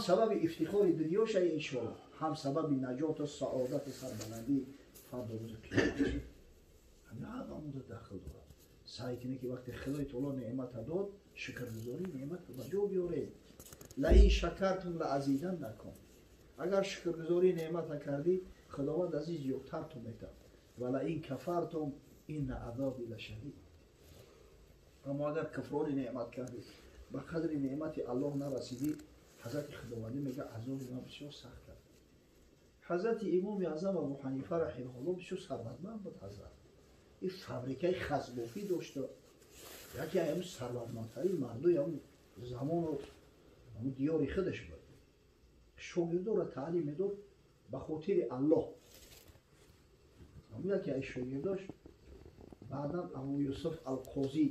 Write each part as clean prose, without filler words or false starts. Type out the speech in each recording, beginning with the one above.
сабаби ифтихори дунёша иншоалло, ҳам сабаби наҷоту саодату сарбаландии фардо рӯзи қиёмат. Ҳамин ҳама онда дахл дорад. Саъй кунед, ки вақте Худои таоло неъмата дод, шукргузории неъматро ба ҷо биёред. Лаин шакартум лаазиданнакум. Агар шукргузории неъмата кардӣ, Худованд азиз зиёдтар ту метавад. Ва лаин кафартум инна азоби лашадид. Аммо агар куфрони неъмат кардӣ, ба қадри неъмати Аллоҳ нарасидӣ, ҳазрати Худовандӣ мега, азоби ман бисёр сахт аст. Ҳазрати Имоми Аъзам Абу Ҳанифа раҳимаҳулло бисёр сарватманд буд. Ҳазрат ин фабрикаи хасбофӣ дошта, яке ҳамин сарватмандтарин мардуи ҳамун замону ҳамун диёри худаш буд. Шогирдоро таълим медод ба хотири Аллоҳ. Ҳамун яке аз шогирдош баъдан Абу Юсуф Алқозӣ,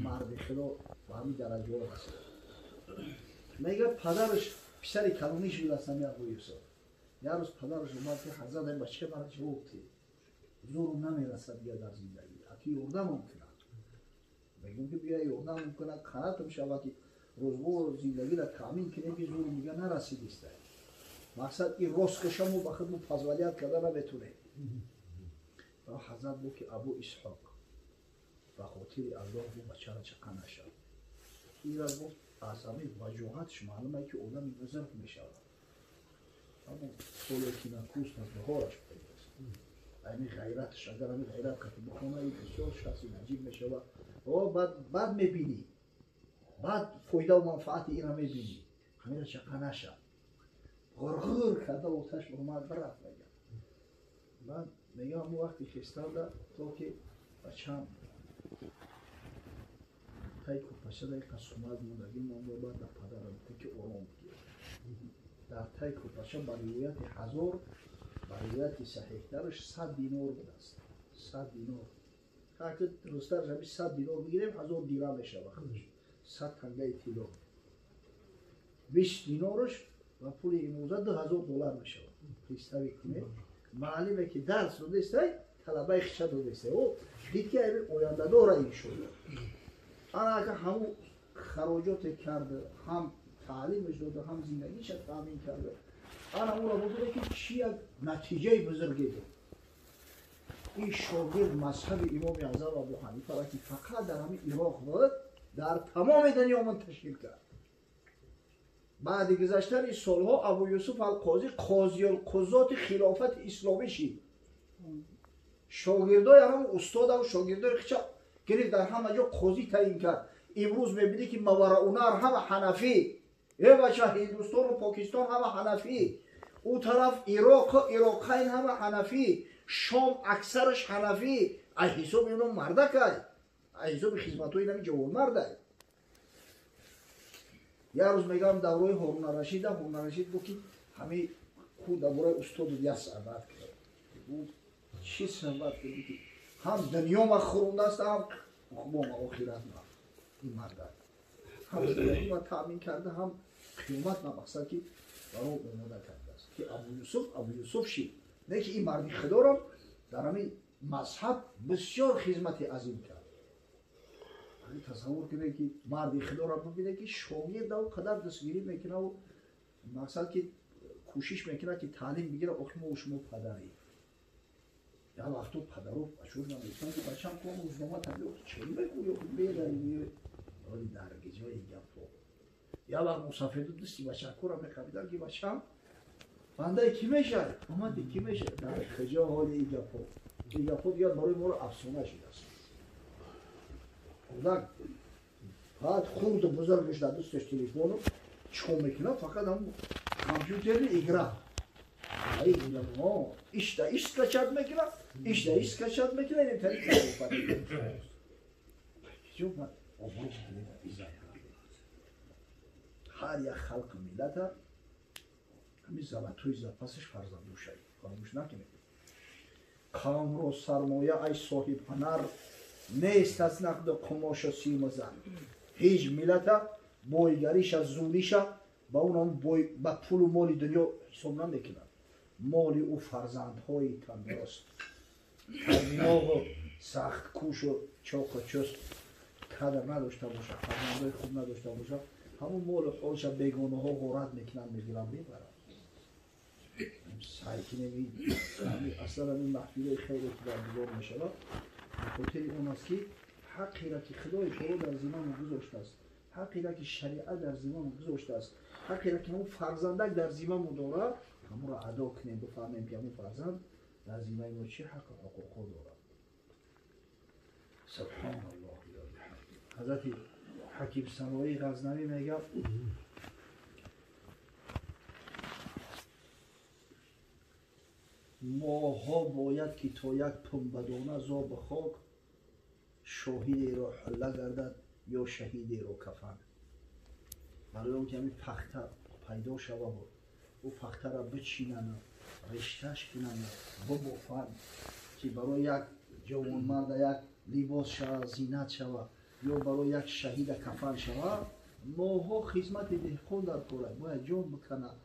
марди Худо, ба ҳамин дараҷаҳо расид. Мега, падараш писари калонӣ шудааст, ҳами Абу Юсуф. Як рӯз падараш омад, ки ҳазрат, ин бача мара ҷавоб тед, зурум намерасад дигар дар зиндагӣ, аки ёрдамам кунад. Мегӯм, ки бия, ёрдамам кунад, қанатам шавад, ки рӯзгор зиндагиро таъмин кунем, ки зурум дигар нарасидиста. Мақсад, ин рост мо ба худмо позволять карда наметунем. Ҳазрат гуфт, ки Абу Исҳоқ, ба хотири Аллоҳ, бу бачара чақа нашав. Ира гуфт, аз ҳамин ваҷоҳатш маълуме, ки одами бузург мешавад. Аммо соле ки накуст, аз баҳораш пайдост. Ами ғайратш, агар ами ғайрат қати бихона, и бисёр шахси наҷиб мешавад. О, баъд мебинӣ, баъд фоидаву манфаати ира мебинӣ. Ҳамира чақа нашав. Ғурғур карда оташ омад, бирафт. Мегам, баъд мегам, ҳамун вақти хестанда, то ки бачам тай кӯрпачада иқа сумак мондагӣ монда. Баъд дар падарам гуфта, ки ором бигир. Дар тай кӯрпача, ба ривояти 1000, ба ривояти саҳеҳтараш 100 динор будааст. 100 динор, ҳаки дурусттараш ҳами 100 динор бигирем, 1000 дирам мешава, худаш 100 тангаи тилло. 20 динораш ба пули имрӯза 2000 доллар мешавад. Представить кунед, маълиме ки дарс додестай, талабаи хиша додестай, о дид, ки ояндадора ин шуд. Ана ака ҳамун хароҷоте карда, ҳам таълимаш дода, ҳам зиндагиша таъмин карда. Ана ӯро бубине, ки чӣ як натиҷаи бузурге дод. Ин шогирд мазҳаби Имоми Аъзам Абу Ҳанифара, ки фақат дар ҳамин Ироқ буд, дар тамоми дунё мунташир кард. Баъди гузаштани солҳо Абу Юсуф Алқозӣ қозиюлқузоти хилофати исломӣ шид. Шогирдои ҳамун устодам, шогирдои хича гирифт, дар ҳама ҷо қозӣ таъин кард. Имрӯз мебинӣ, ки Мавараунар ҳама ҳанафӣ. Э бача, Ҳиндустону Покистон ҳама ҳанафӣ, ӯ тараф Ироқу Ироқайн ҳама ҳанафӣ, Шом аксараш ҳанафӣ. Ай ҳисоби ино мардакай, ай ҳисоби хизматҳои нами ҷавонмардай. Як рӯз, мегӯям, даврои Ҳоруна Рашида, Ҳоруна Рашид гуфт, ки ҳами ку дар бораи устоду як суҳбат кард. Чӣ суҳбат кард, ки ҳам дунё ма хӯрондааст, ҳам уқбома, охират ма. Ин мардак ҳам зиндагӣ ма таъмин карда, ҳам қиёмат ма, мақсад, ки баро омода кардааст, ки Абу Юсуф Абу Юсуф шид. Не ки ин марди худоро дар ҳамин мазҳаб бисёр хизмати азим кард. Тасаввур кунед, ки марди худоро бибинед, ки шогирда қадар дастгирӣ мекунаву мақсад, ки кӯшиш мекунад, ки таълим бигирад. Охи мо шумо падарем. Як вақто падаро бачаҳо намегуфтанд, ки бачам, ком рӯзнома табиё, чӣ мегӯё, меравӣ оли дар гиҷои гапҳо. Як вақт мусафеду дасти бачакура мехабиданд, ки бачам бандаи кӣ мешавад, омади кӣ мешавад. Дар куҷо ҳоли ин гапҳо? Ин гапҳо дигар барои моро афсона шудааст. Кӯдак фақат хурду бузургаш дар дасташ телефону чикор мекунад? Фақат ҳам компютерни игра, ишта иш скачать мекунад, ишта иш скачать мекунад. Ин тариқ обрӯ, иззат. Ҳар як халқи миллата ҳамин золотой запасаш фарзандушай, фаромӯш накунед. Қавмро сармоя, ай соҳибҳунар, нест аз нақду қумошу симу зар. Ҳеҷ миллата бойгариша, зуриша ба он ба пулу моли дунё ҳисоб намекунад. Моли ӯ фарзандҳои тандуруст, димоғу сахткӯшу чоқу чуст. Қадр надошта бошад, фарзандҳои хуб надошта бошад. Ҳамун молу ҳолша бегонаҳо ғорат мекунанд, мегиранд, мебаранд. Сай кунем, аслан ҳамин маҳфилҳои хеле ки баргузор мешавад, ба хотири он аст ки ҳаққеро ки Худои Таоло дар зиммамо гузоштааст, ҳаққеро ки шариат дар зиммамо гузоштааст, ҳаққеро ки ҳамун фарзандак дар зиммамо дорад, ҳамонро адо кунем, бифаҳмем ки ҳамун фарзанд дар зиммаи мо чӣ ҳаққу ҳуқуқҳо дорад. Субҳоналлоҳ. Ҳазрати Ҳаким Саноӣ Ғазнавӣ мегӯяд: моҳҳо бояд ки то як пунбадона зоби хок шоҳидеро ҳулла гардад ё шаҳидеро кафан. Барои он ки ҳамин пахта пайдо шавад, ӯ пахтаро бичинанд, ришташ кунанд, бибофанд, ки барои як ҷавонмарда як либос шавад, зинат шавад, ё барои як шаҳида кафан шавад, моҳҳо хизмати деҳқон дар кора бояд ҷон биканад.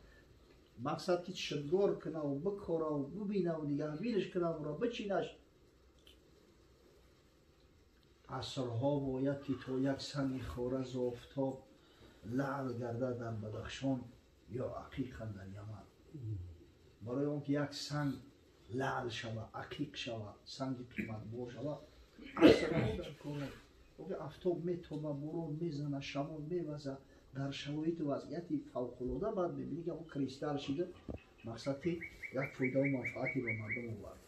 Мақсад ки шидгор кунаву бикораву бибинаву нигаҳбинаш кунавуро бичинаш. Асрҳо бояд ки то як санги хора зофтоб лаъл гардад дар Бадахшон ё ақиқан дар Яман. Барои он ки як санг лаъл шава, ақиқ шава, санги қиматбор шава, асрҳо дар кора. Афтоб метоба, борон мезана, шамол меваза, дар шароиту вазъияти фавқулода баъд мебинӣ ки кристалл шида, мақсад ки як фоидаву манфаате ба мардум овард.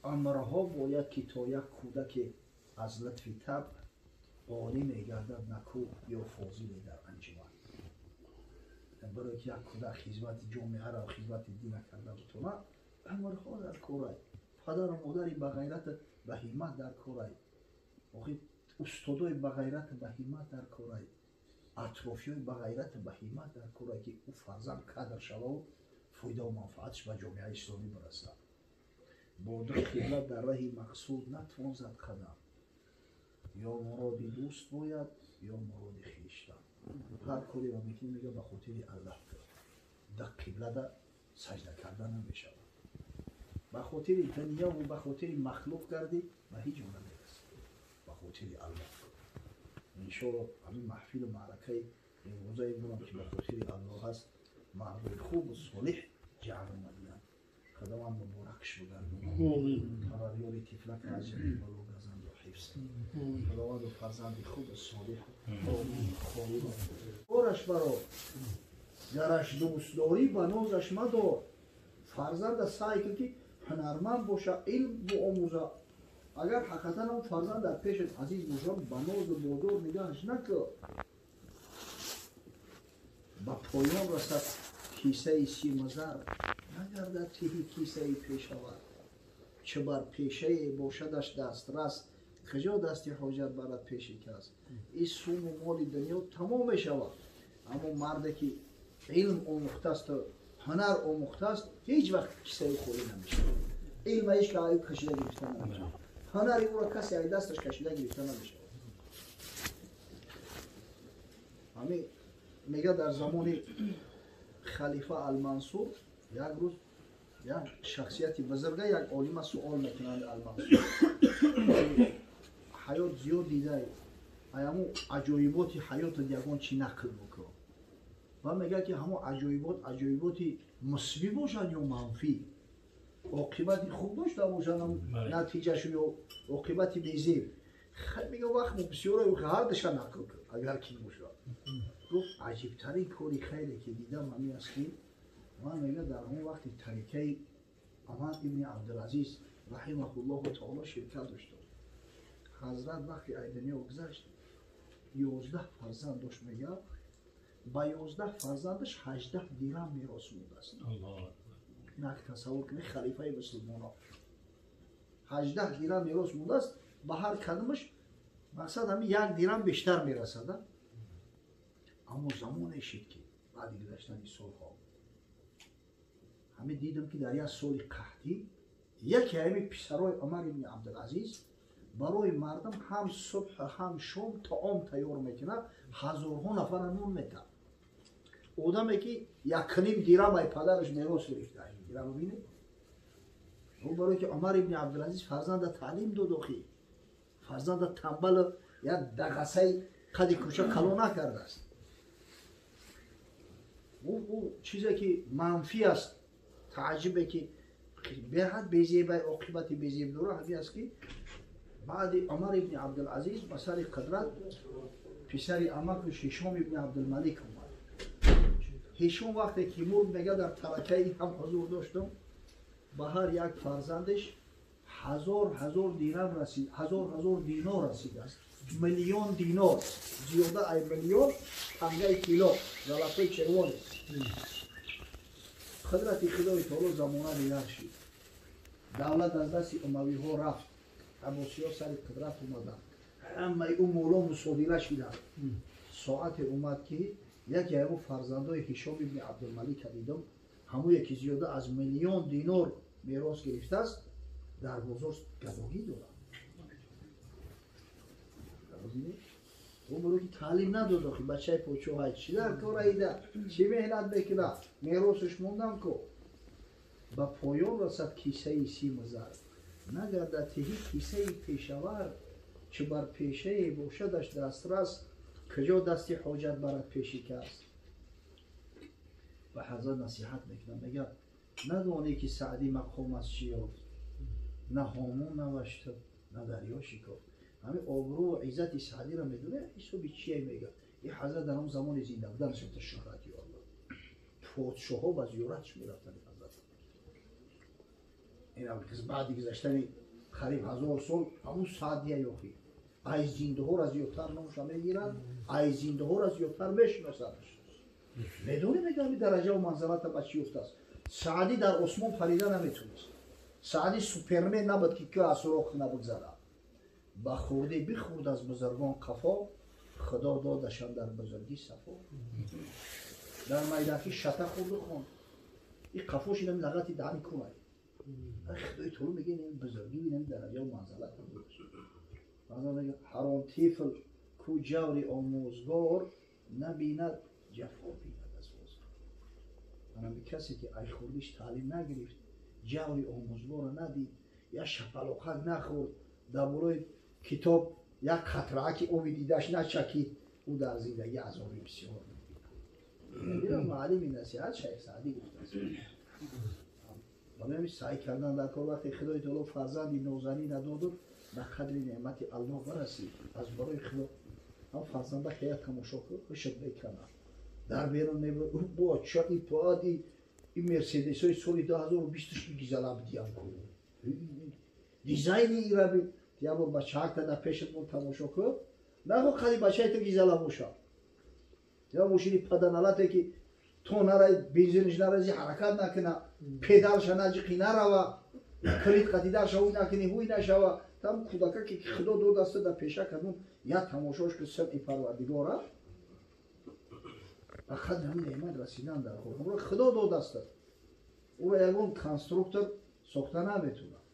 Амрҳо бояд ки то як кӯдаке аз лутфи табъ олӣ мегардад наку ё фозиле дар анҷуман. Барое ки як кӯдак хизмати ҷомеаро, хизмати дина карда бутонад, амрҳо дар корай. Падару модари ба ғайрату ба ҳиммат дар корай. Охир устодои ба ғайрату ба ҳиммат дар корай. Атрофиёи ба ғайрату ба ҳиммат дар корай, ки ӯ фарзанд кадр шававу фоидаву манфааташ ба ҷомеаи исломӣ бирасад. Бо ду қибла дар раҳи мақсуд натвон зад қадам. Ё муроди дӯст бояд, ё муроди хештан. Ҳар кореро мекунӣ, мега ба хотири Аллаҳ кун. Дар қиблада саҷда карда намешавад. Ба хотири дунёву ба хотири махлуқ гардӣ, ба ҳеҷ ҷо намерасӣ. Ба хотири Аллаҳ кун. Иншоалло ҳамин маҳфилу маъракаи имрӯзаи монам ки ба хотири Аллоҳ аст, мардои хубу солиҳ ҷамъ омадиянд. Худованд муборакш бигардонад. Парвардигори тифлак аз ҷамъи бало газанду ҳифз. Худованду фарзанди хубу солиҳ холӣ ораш баро. Гараш дӯстдорӣ ба нозаш мадор. Фарзанда саъй кун ки ҳунарманд боша, илм биомӯза. Агар ҳақиқатан он фарзанд дар пешат азиз бошад, ба нозу бодор нигаҳаш накун. Ба поён расад кисаи симазар, нагардад тиҳи кисаи пешавар. Чӣ бар пешае бошадаш дастрас, куҷо дасти ҳоҷат барад пеши кас. Ин суму моли дунё тамом мешавад. Аммо марде ки илм омӯхтаасту ҳунар омӯхтааст, ҳеҷ вақт кисаи холӣ намешавад. Илма ҳеҷ кас аю кашида гирифта намешавад. Ҳунари ӯро касе ай дасташ кашида гирифта намешавад. Ҳамин мега дар замони халифа Алмансур як рӯз як шахсияти бузурга, як олима суол мекунанд Алмансур. Ҳаёт зиёд дидай, ҳамун аҷоиботи ҳаётат ягон чӣ нақл бикун. Ва мегӯяд ки ҳамун аҷоибот аҷоиботи мусбӣ бошанд ё манфӣ, оқибати хуб дошта бошанд натиҷашу ё оқибати безеб. Мегӯяд вақт мо бисёро ҳардуша нақл кун агар ки бошад. Гуфт аҷибтарин кори хайре ки дидам ҳамин аст ки ман мегӯяд дар ҳамон вақти тарикаи Умар ибни Абдулазиз раҳимаҳуллоҳу таоло ширкат доштам. Ҳазрат вақти ай дунё гузашт, 11 фарзанд дошт, мегӯяд ба 11 фарзандаш 18 дирам мерос мондааст. Инак тасаввур кунед, халифаи мусулмонон 18 дирам мерос мондааст, ба ҳар кадомаш мақсад ҳамин як дирам бештар мерасад. Аммо замоне шид ки баъди гузаштани солҳо ҳамин дидам ки дар як соли қаҳтӣ яке ҳамин писарои Умар ибни Абдулазиз барои мардум ҳам субҳ ҳам шом таом тайёр мекунад, ҳазорҳо нафара нон метаҳад. Одаме ки 1.5 дирам ай падараш мерос гирифта. Дирам бибинед. Ӯ барое ки Умар ибни Абдулазиз фарзанда таълим дод, охи фарзанда тамбал як дағасаи қади кӯча калон накардааст. Ӯ чизе ки манфӣ аст, тааҷҷубе ки беҳад безебай, оқибати безеб дора, ҳамин аст ки баъди Умар ибни Абдулазиз ба сари қудрат писари амакаш Ҳишом ибни Абдулмалик омад. Ҳишом вақте ки мурд, мега дар таракаи ҳам ҳузур доштам, ба ҳар як фарзандаш ҳазор ҳазор дирам расид, ҳазор ҳазор динор расидааст, миллион динор, зиёда ай миллион тангаи тилло, золотой червоный. Қудрати Худои Таоло замона дигар шид. Давлат аз дасти умавиҳо рафт, аббосиҳо сари қудрат омаданд, ҳамаи ӯ моло мусодира шиданд. Соате омад ки яке ҳамо фарзандои Ҳишом ибни Абдулмалика дидам, ҳамое ки зиёда аз миллион динор мерос гирифтааст, дар бозор гадогӣ дорад. Ӯ ки таълим надод, охи бачаи подшоҳай чӣ дар кора ида, чӣ меҳнат мекунад, меросаш мондам ко. Ба поён расад кисаи симу зар, нагардад тиҳӣ кисаи пешавар, чу бар пешае бошадаш дастрас, куҷо дасти ҳоҷат барад пеши кас. Ба ҳазрат насиҳат мекунад, мегӯяд надонӣ ки Саъдӣ мақом аз чӣ ёфт, на ҳомун навашта, на дарё шикофт. Ҳамин обрӯ ва иззати Саъдиро медонӣ ҳисоби чие? Мегӯяд ин ҳазрат дар он замони зинда буданаш шӯҳрат ёфт, подшоҳҳо ба зиёратш мерафтанд. Ҳазрат инам баъди гузаштани қариб 1000 сол ҳамун Саъдия ёхи ай зиндаҳоро зиёдтар номша мегиранд, ай зиндаҳоро зиёдтар мешиносанд. Медонӣ, мегӯям, ҳамин дараҷаву манзалата ба чӣ ёфтааст? Саъдӣ дар осмон парида наметонист, Саъдӣ супермен набуд ки ки аз сурох набигзарад. Ба хурдӣ бихӯрд аз бузургон қафо, Худо додашам дар бузургӣ сафо. Дар майдаки шата хӯрду хонд, и қафош инами лағати даҳани кунай. Худои Таоло мега ин бузургӣ, инами дараҷаву манзалата буд. Ҳар он тифл ку ҷаври омӯзгор набинад, ҷафо бинад аз бозор. Анами касе ки ай хурдиш таълим нагирифт, ҷаври омӯзгорро надид, як шапалоқак нахӯрд, дар болои китоб як қатрааки оби дидаш начакид, ӯ дар зиндагӣ азоби бисёр мебинад. Муаллими насиҳат Шайх Саъдӣ гуфтааст. Барои саъй кардан дар кор, вақте Худои Таоло фарзанди нозанӣ надоду, ба қадри неъмати Аллоҳ барасӣ. Аз барои Худо ҳам фарзанда хея тамошо кун, ҳушат мекунад. Дар берун бо ча и паади и мерседесҳои соли 2020 гизала бидиям ку, дизайни ираби як бор бачаакта дар пешат мон тамошо кун, нахо қади бачаи ту гизала бошад. Я мошини паданалате ки то нарай бензинш нарази ҳаракат накуна, педалша наҷиқи нарава, калид қатидарша ҳуй накунӣ ҳуй нашава. Там кӯдака ки Худо додаста дар пеша кардун, як тамошош ки самъи Парвардигора, ба қадри ҳамин неъмат расидан дар кор. Ӯро Худо додаста, ӯро ягон конструктор сохта наметавонад.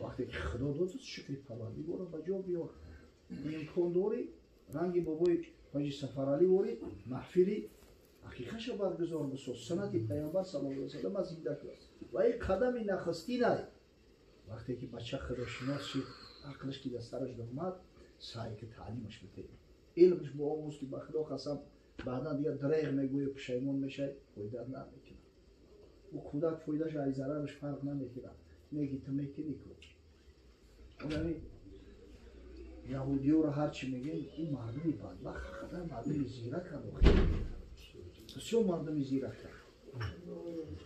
Вақте ки Худо дод, шукри Парвардигорро ба ҷо биёр. Имкон дорӣ, ранги бобои ҳоҷи Сафаралӣ ворӣ маҳфили ҳақиқаша баргузор бисоз, суннати Паёмбар саллаллоҳу алайҳи васаллам зинда кун. Ва ин қадами нахустинай, вақте ки бача худошинос шид, ақлаш ки дар сараш омад, саъй ки таълимаш битед, илмш биомӯз, ки ба Худо қасам, баъдан дигар дреғ мегӯӣ, пушаймон мешавӣ, фоида намекунад. Ӯ кӯдак фоидааш аз зарараш фарқ намекунад, неки ту мекунӣ ку. Ами яҳудиёро ҳарчи мегӯем, ин мардуми бадбахт, ҳақиқатан мардуми зираканд, бисёр мардуми зираканд.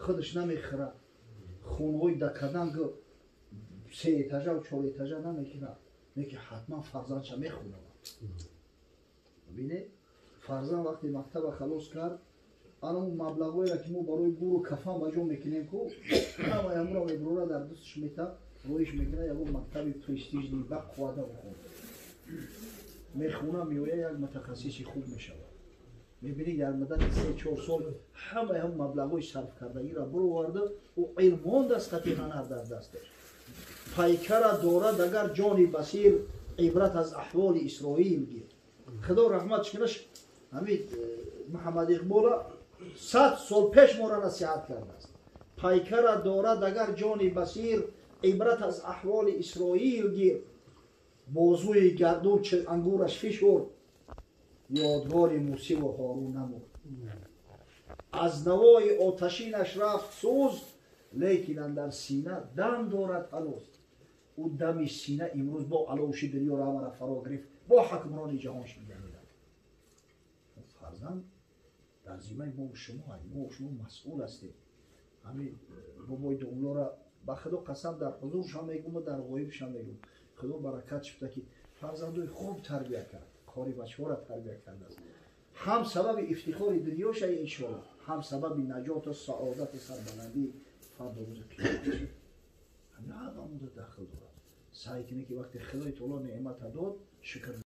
Худаш намехӯрад, хонаҳои дакаданг се этажа чор этажа намекунад, неки ҳатман фарзандша мехонад. Бибинед, фарзанд вақте мактаба халос кард, ана он маблағҳоеро ки мо барои гуру кафан ба ҷо мекунем ку, ҳамаи ҳамуро мебурора, дар дасташ мета, роиш мекунад ягон мактаби престижный ба қуввата бихонад. Мехона, меоя, як мутахассиси хуб мешавад. Мебинӣ, дар муддати 3-4 сол ҳамаи ҳам маблағҳои сарфкардагиро бироварда, ӯ илм мондааст, қати ҳанар дар дасташ. Пайкара дорад агар ҷони басир, ибрат аз аҳволи Исроил гир. Худо раҳматш кунаш, ҳамин Муҳаммад Иқбола 100 сол пеш моро насиҳат кардааст. Пайкара дорад агар ҷони басир, ибрат аз аҳволи Исроил гир. Бозуи гардун чи ангураш фишурд, ёдгори Мусиву Ҳорун намурд. Аз навои оташинаш рафт сӯз, лекин андар сина дам дорад ҳанӯз. Ӯ дами сина имрӯз бо аловши дунёро ҳамара фаро гирифт, бо ҳукмрони ҷаҳон шуд. Фарзанд дар зиммаи мо шумо, мо шумо масъул ҳастем. Ҳамин бобои домлора ба Худо қасам, дар ҳузуршам мегум ва дар ғоибшам мегум, Худо баракат шуда, ки фарзандои хуб тарбия кард, кори бачаҳоро тарбия кардааст. Ҳам сабаби ифтихори дунёша, иншоалло, ҳам сабаби наҷоту саодату сарбаландии фардо рӯзи қиёмат. Ҳамин ҳама дахл дорад. Саъй кунед, ки вақте Худои Таоло неъмата дод, шукр.